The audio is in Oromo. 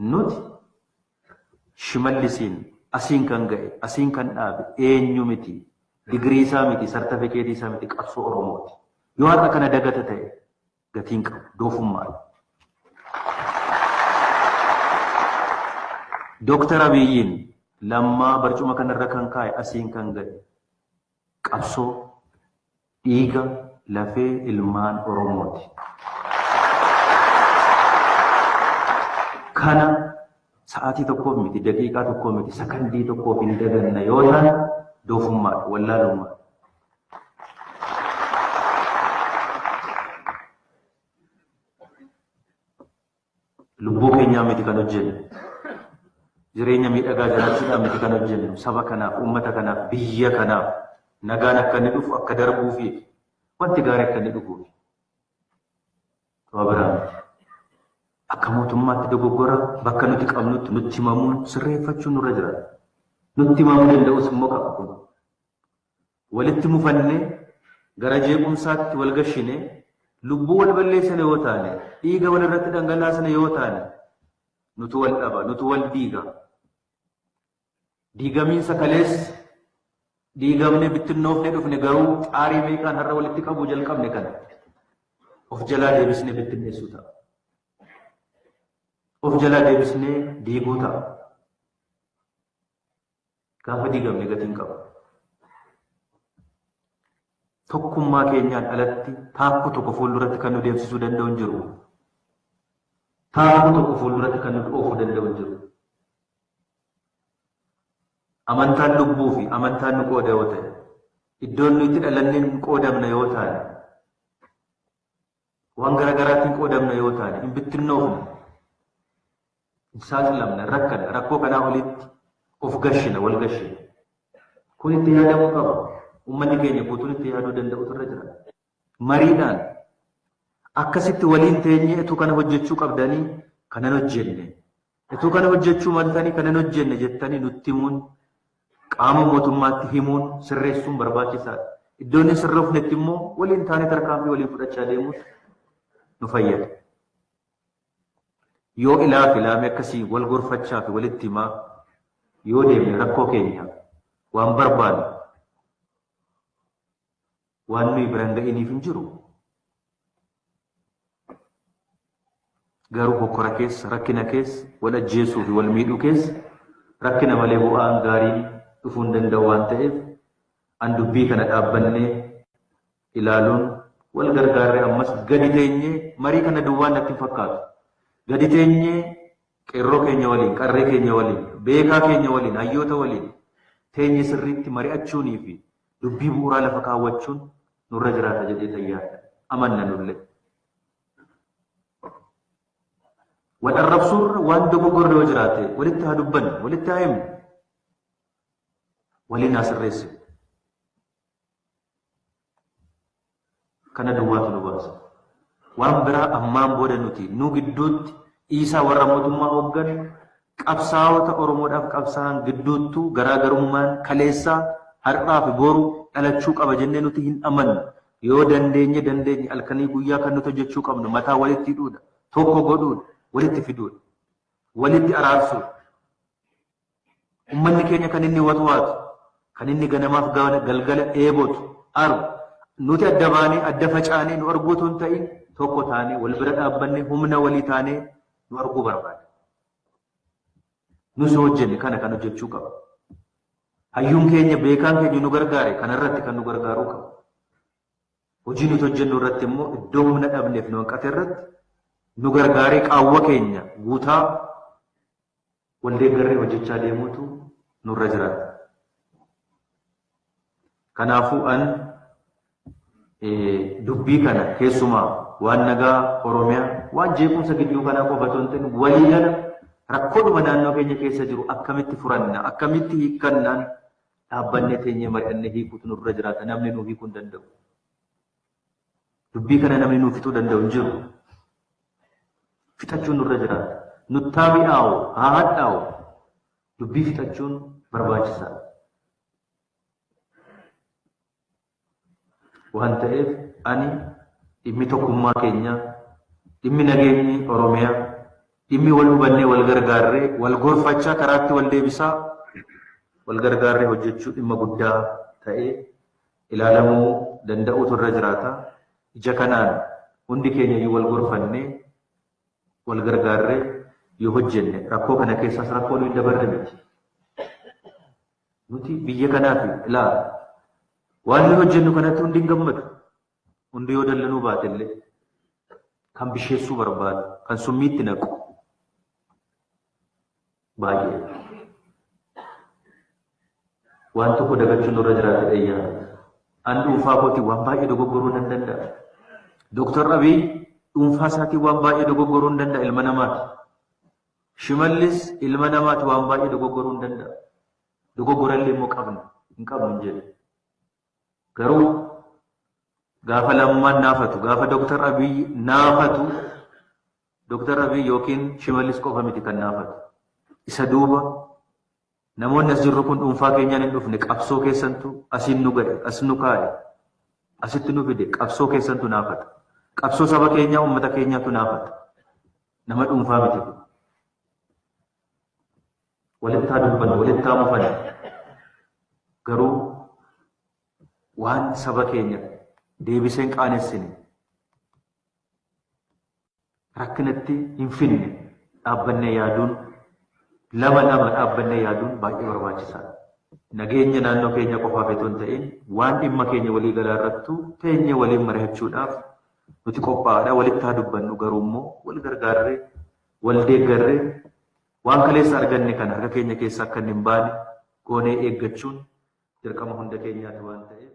Nuti Shimallisiin asiin kan ga'e, asiin kan dhaabe eenyu miti, digirii isaa miti, sartifikeetii isaa miti, qabsoo Oromooti. Yoo har'a kana dagata ta'e gatiin qabu, doofummaadha. Dooktar Abiyyiin Lammaa barcuma kanarra kan kaa'e asiin kan ga'e qabsoo dhiiga lafee ilmaan Oromooti. Kana sa'aatii tokkoof miti, daqiiqaa tokkoof miti, sakandii tokkoof hin daganna yoo taane doofummaadha, wallaalummaadha. Lubbuu keenyaa miti kan hojjennu. Jireenya miidhagaa jiraachuudhaan miti kan hojjennu. Saba kanaaf, uummata kanaaf, biyya kanaaf nagaan akka inni dhufu akka darbuufi wanti gaarii akka inni dhufuufi. Waa biraa miti. Akka mootummaatti dogoggora bakka nuti qabnutti nutti himamuun sirreeffachuun nurra jira. Nutti himamuu danda'us immoo qaba kun. Walitti mufannee gara jeequmsaatti wal gashinee lubbuu wal balleessine yoo taane, dhiiga wal irratti dhangalaasne yoo taane, nutu wal dhaba, nutu wal diiga. Diigamiinsa kaleessa diigamne bittinnoofne dhufne garuu xaarii meeqaan har'a walitti qabuu jalqabne kana of jalaa deebisnee bittinneessuu ta'a. Of jalaa deebisnee diiguu ta'a. Gaafa diigamne gatiin qabu. Tokkummaa keenyaan alatti taakkuu tokko fuulduratti kan nu deemsisuu danda'u hin jiru. Taakkuu tokko fuulduratti kan nu oofuu danda'u hin jiru. Amantaan lubbuu fi amantaan nu qooda yoo ta'e, iddoon nuyi itti dhalanneen qoodamna yoo taane, waan garaagaraatiin qoodamna yoo taane, hin bittinnoofne, hin saaxilamna, hin rakkanna, rakkoo kanaa olitti of gashina, wal gashina. Kun itti yaadamuu qaba. Uummanni keenya guutuun itti yaaduu danda'utu irra jira. Mariidhaan akkasitti waliin teenyee utuu kana hojjechuu qabdanii kanan hojjenne, utuu kana hojjechuu maltanii kanan hojjenne jettanii nutti himuun qaama mootummaatti himuun sirreessuun barbaachisaadha. Iddoon hin sirroofnetti immoo waliin taanee tarkaanfii waliin fudhachaa deemuun nu fayyada. Yoo ilaa fi ilaamee akkasii wal gorfachaa fi walitti himaa yoo deemne rakkoo keenya waan barbaannu waan nuyi bira hin ga'iniif hin jiru. Garuu hokkora keessa, rakkina keessa, wal ajjeesuu fi wal miidhuu keessa rakkina malee bu'aan gaariin dhufuu hin danda'u waan ta'eef an dubbii kana dhaabbannee ilaaluun wal gargaarree ammas gadi teenyee marii kana duwwaan natti hin fakkaatu. Gadi teenyee qeerroo keenya waliin, qarree keenya waliin, beekaa keenya waliin, hayyoota waliin teenye sirriitti mari'achuunii fi dubbii bu'uuraa lafa kaawwachuun nurra jiraata jedhee tayyaadha. Amanna nullee. Wal arrabsuurra waan dogoggorre yoo jiraate walitti haa dubbannu, walitti haa himnu, waliin haa sirreessinu. Kana duwwaatu nu baasa. Waan biraa ammaan booda nuti nu gidduutti dhiisaa warra mootummaa hoogganu qabsaa'ota Oromoodhaaf qabsaa'an gidduuttuu garaagarummaan kaleessaa har'aa fi boru dhalachuu qaba jennee nuti hin amannu. Yoo dandeenye dandeenye halkanii guyyaa kan nuti hojjechuu qabnu mataa walitti hidhuudha, tokko godhuudha, walitti fiduudha, walitti araarsuudha. Ummanni keenya kan inni watwaatu, kan inni ganamaaf galgala dheebotu, argu. Nuti adda baanee, adda facaanee nu arguu otoo hin ta'in tokko taanee, wal bira dhaabbannee, humna walii taanee nu arguu barbaada. Nus yoo hojjenne kana kan hojjechuu qaba. Hayyuun keenya, beekaan keenya nu gargaare kanarratti kan nu gargaaruu qaba. Hojii nuti hojjennu irratti immoo iddoo humna dhabneef nu hanqate irratti nu gargaaree qaawwa keenya guutaa wal deeggarree hojjechaa deemuutu nurra jiraata. Kanaafuu an dubbii kana keessumaa waan nagaa Oromiyaa waan jeequmsa gidduu kanaa qofa otoo hin ta'in waliigala rakkoodhuma naannoo keenya keessa jiru akkamitti furanna akkamitti hiikkannaan dhaabbannee teenyee mari'annee hiikuutu nurra jiraata namni nuu hiikuu hin danda'u. Dubbii kana namni nuu fixuu danda'u hin jiru. Fixachuun nurra jiraata. Nuttaa mi'aawu, haa hadhaa'u. Dubbii fixachuun barbaachisaadha. Waan ta'eef ani dhimmi tokkummaa keenyaa, dhimmi nageenyi Oromiyaa, Dhimmi wal hubannee wal gargaarree wal gorfachaa karaatti wal deebisaa wal gargaarree hojjechuu dhimma guddaa ta'ee ilaalamuu danda'uutu irra jiraata. Ija kanaan hundi keenya iyyuu wal gorfannee wal gargaarree yoo hojjenne rakkoo kana keessaas rakkoo nuyi dabarre miti. Nuti biyya kanaaf ilaa waan nuyi hojjennu kanatti hundi hin gammadu. Hundi yoo dallanuu baate illee kan bisheessuu barbaadu, kan summiitti naqu baay'ee. Waan tokko dagachuun nurra jiraate dhayyaa. An dhuunfaa kootiin waan baay'ee dogoggoruu nan danda'a. Dooktar Abiy dhuunfaa isaatiin waan baay'ee dogoggoruu hin danda'a, ilma namaati. Shimallis ilma namaati, waan baay'ee dogoggoruu hin danda'a. Dogoggorallee immoo qabna, hin qabnu hin jedhu. Garuu gaafa Lammaan naafatu, gaafa Dooktar Abiy naafatu, Dooktar Abiy yookiin Shimallis qofa miti kan naafatu. Isa duuba namoonni as jirru kun dhuunfaa keenyaan hin dhufne, qabsoo keessantu asiin nu ga'e, as nu kaa'e, asitti nu fide, qabsoo keessantu naafata. Qabsoo saba keenyaa, uummata keenyaatu naafata. Nama dhuunfaa miti kun. Walitti haa dubbannu, walitti haa mufannu. Garuu waan saba keenya deebisee hin qaanessine, rakkinatti hin finne dhaabbannee yaaduun, lama lama dhaabbannee yaaduun baay'ee barbaachisaadha. Nageenya naannoo keenya qofaaf otoo hin ta'in waan dhimma keenya walii galaa irrattuu teenyee waliin mari'achuudhaaf nuti qophaa'aadha. Walitti haa dubbannu, garuu immoo wal gargaarree wal deeggarree waan kaleessa arganne kana harka keenya keessa akka inni hin baane goonee eeggachuun dirqama hunda keenyaati waan ta'eef.